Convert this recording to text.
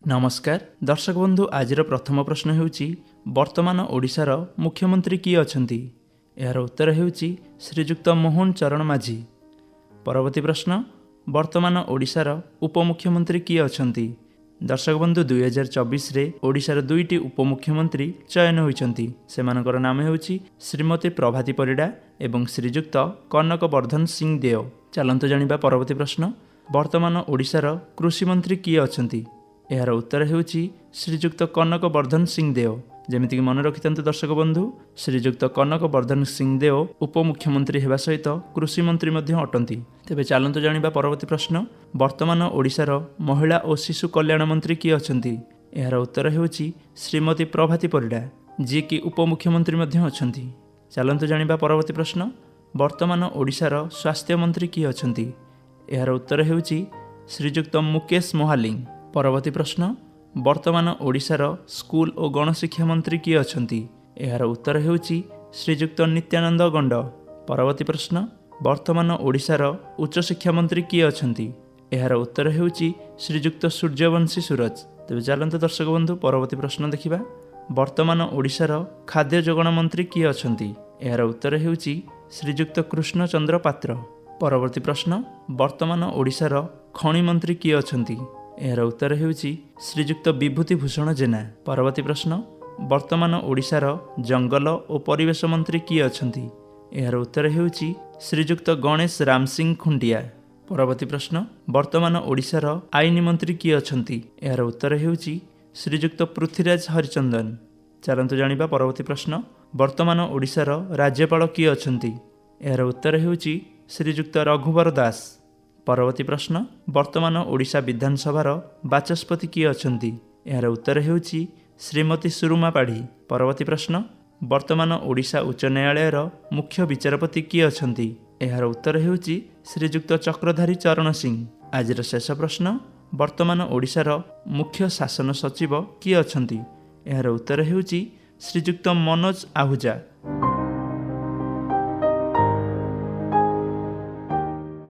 ନମସ୍କାର ଦର୍ଶକ ବନ୍ଧୁ, ଆଜିର ପ୍ରଥମ ପ୍ରଶ୍ନ ହେଉଛି, ବର୍ତ୍ତମାନ ଓଡ଼ିଶାର ମୁଖ୍ୟମନ୍ତ୍ରୀ କିଏ ଅଛନ୍ତି? ଏହାର ଉତ୍ତର ହେଉଛି ଶ୍ରୀଯୁକ୍ତ ମୋହନ ଚରଣ ମାଝୀ। ପରବର୍ତ୍ତୀ ପ୍ରଶ୍ନ, ବର୍ତ୍ତମାନ ଓଡ଼ିଶାର ଉପମୁଖ୍ୟମନ୍ତ୍ରୀ କିଏ ଅଛନ୍ତି? ଦର୍ଶକ ବନ୍ଧୁ, 2024ରେ ଓଡ଼ିଶାର ଦୁଇଟି ଉପମୁଖ୍ୟମନ୍ତ୍ରୀ ଚୟନ ହୋଇଛନ୍ତି। ସେମାନଙ୍କର ନାମ ହେଉଛି ଶ୍ରୀମତୀ ପ୍ରଭାତୀ ପରିଡ଼ା ଏବଂ ଶ୍ରୀଯୁକ୍ତ କନକ ବର୍ଦ୍ଧନ ସିଂ ଦେଓ। ଚାଲନ୍ତୁ ଜାଣିବା ପରବର୍ତ୍ତୀ ପ୍ରଶ୍ନ, ବର୍ତ୍ତମାନ ଓଡ଼ିଶାର କୃଷିମନ୍ତ୍ରୀ କିଏ ଅଛନ୍ତି? ଏହାର ଉତ୍ତର ହେଉଛି ଶ୍ରୀଯୁକ୍ତ କନକ ବର୍ଦ୍ଧନ ସିଂ ଦେଓ। ଯେମିତିକି ମନେ ରଖିଥାନ୍ତୁ ଦର୍ଶକ ବନ୍ଧୁ, ଶ୍ରୀଯୁକ୍ତ କନକ ବର୍ଦ୍ଧନ ସିଂ ଦେଓ ଉପମୁଖ୍ୟମନ୍ତ୍ରୀ ହେବା ସହିତ କୃଷିମନ୍ତ୍ରୀ ମଧ୍ୟ ଅଟନ୍ତି। ତେବେ ଚାଲନ୍ତୁ ଜାଣିବା ପରବର୍ତ୍ତୀ ପ୍ରଶ୍ନ, ବର୍ତ୍ତମାନ ଓଡ଼ିଶାର ମହିଳା ଓ ଶିଶୁ କଲ୍ୟାଣ ମନ୍ତ୍ରୀ କିଏ ଅଛନ୍ତି? ଏହାର ଉତ୍ତର ହେଉଛି ଶ୍ରୀମତୀ ପ୍ରଭାତୀ ପରିଡ଼ା, ଯିଏକି ଉପମୁଖ୍ୟମନ୍ତ୍ରୀ ମଧ୍ୟ ଅଛନ୍ତି। ଚାଲନ୍ତୁ ଜାଣିବା ପରବର୍ତ୍ତୀ ପ୍ରଶ୍ନ, ବର୍ତ୍ତମାନ ଓଡ଼ିଶାର ସ୍ୱାସ୍ଥ୍ୟମନ୍ତ୍ରୀ କିଏ ଅଛନ୍ତି? ଏହାର ଉତ୍ତର ହେଉଛି ଶ୍ରୀଯୁକ୍ତ ମୁକେଶ ମହାଲିଙ୍ଗ। ପରବର୍ତ୍ତୀ ପ୍ରଶ୍ନ, ବର୍ତ୍ତମାନ ଓଡ଼ିଶାର ସ୍କୁଲ ଓ ଗଣଶିକ୍ଷା ମନ୍ତ୍ରୀ କିଏ ଅଛନ୍ତି? ଏହାର ଉତ୍ତର ହେଉଛି ଶ୍ରୀଯୁକ୍ତ ନିତ୍ୟାନନ୍ଦ ଗଣ୍ଡ। ପରବର୍ତ୍ତୀ ପ୍ରଶ୍ନ, ବର୍ତ୍ତମାନ ଓଡ଼ିଶାର ଉଚ୍ଚଶିକ୍ଷା ମନ୍ତ୍ରୀ କିଏ ଅଛନ୍ତି? ଏହାର ଉତ୍ତର ହେଉଛି ଶ୍ରୀଯୁକ୍ତ ସୂର୍ଯ୍ୟବଂଶୀ ସୁରଜ। ତେବେ ଚାଲନ୍ତୁ ଦର୍ଶକ ବନ୍ଧୁ, ପରବର୍ତ୍ତୀ ପ୍ରଶ୍ନ ଦେଖିବା, ବର୍ତ୍ତମାନ ଓଡ଼ିଶାର ଖାଦ୍ୟ ଯୋଗାଣ ମନ୍ତ୍ରୀ କିଏ ଅଛନ୍ତି? ଏହାର ଉତ୍ତର ହେଉଛି ଶ୍ରୀଯୁକ୍ତ କୃଷ୍ଣଚନ୍ଦ୍ର ପାତ୍ର। ପରବର୍ତ୍ତୀ ପ୍ରଶ୍ନ, ବର୍ତ୍ତମାନ ଓଡ଼ିଶାର ଖଣି ମନ୍ତ୍ରୀ କିଏ ଅଛନ୍ତି? ଏହାର ଉତ୍ତର ହେଉଛି ଶ୍ରୀଯୁକ୍ତ ବିଭୂତି ଭୂଷଣ ଜେନା। ପରବର୍ତ୍ତୀ ପ୍ରଶ୍ନ, ବର୍ତ୍ତମାନ ଓଡ଼ିଶାର ଜଙ୍ଗଲ ଓ ପରିବେଶ ମନ୍ତ୍ରୀ କିଏ ଅଛନ୍ତି? ଏହାର ଉତ୍ତର ହେଉଛି ଶ୍ରୀଯୁକ୍ତ ଗଣେଶ ରାମସିଂ ଖୁଣ୍ଟିଆ। ପରବର୍ତ୍ତୀ ପ୍ରଶ୍ନ, ବର୍ତ୍ତମାନ ଓଡ଼ିଶାର ଆଇନ ମନ୍ତ୍ରୀ କିଏ ଅଛନ୍ତି? ଏହାର ଉତ୍ତର ହେଉଛି ଶ୍ରୀଯୁକ୍ତ ପୃଥ୍ୱୀରାଜ ହରିଚନ୍ଦନ। ଚାଲନ୍ତୁ ଜାଣିବା ପରବର୍ତ୍ତୀ ପ୍ରଶ୍ନ, ବର୍ତ୍ତମାନ ଓଡ଼ିଶାର ରାଜ୍ୟପାଳ କିଏ ଅଛନ୍ତି? ଏହାର ଉତ୍ତର ହେଉଛି ଶ୍ରୀଯୁକ୍ତ ରଘୁବର ଦାସ। ପରବର୍ତ୍ତୀ ପ୍ରଶ୍ନ, ବର୍ତ୍ତମାନ ଓଡ଼ିଶା ବିଧାନସଭାର ବାଚସ୍ପତି କିଏ ଅଛନ୍ତି? ଏହାର ଉତ୍ତର ହେଉଛି ଶ୍ରୀମତୀ ସୁରୁମା ପାଢ଼ୀ। ପରବର୍ତ୍ତୀ ପ୍ରଶ୍ନ, ବର୍ତ୍ତମାନ ଓଡ଼ିଶା ଉଚ୍ଚ ନ୍ୟାୟାଳୟର ମୁଖ୍ୟ ବିଚାରପତି କିଏ ଅଛନ୍ତି? ଏହାର ଉତ୍ତର ହେଉଛି ଶ୍ରୀଯୁକ୍ତ ଚକ୍ରଧାରୀ ଚରଣ ସିଂ। ଆଜିର ଶେଷ ପ୍ରଶ୍ନ, ବର୍ତ୍ତମାନ ଓଡ଼ିଶାର ମୁଖ୍ୟ ଶାସନ ସଚିବ କିଏ ଅଛନ୍ତି? ଏହାର ଉତ୍ତର ହେଉଛି ଶ୍ରୀଯୁକ୍ତ ମନୋଜ ଆହୁଜା।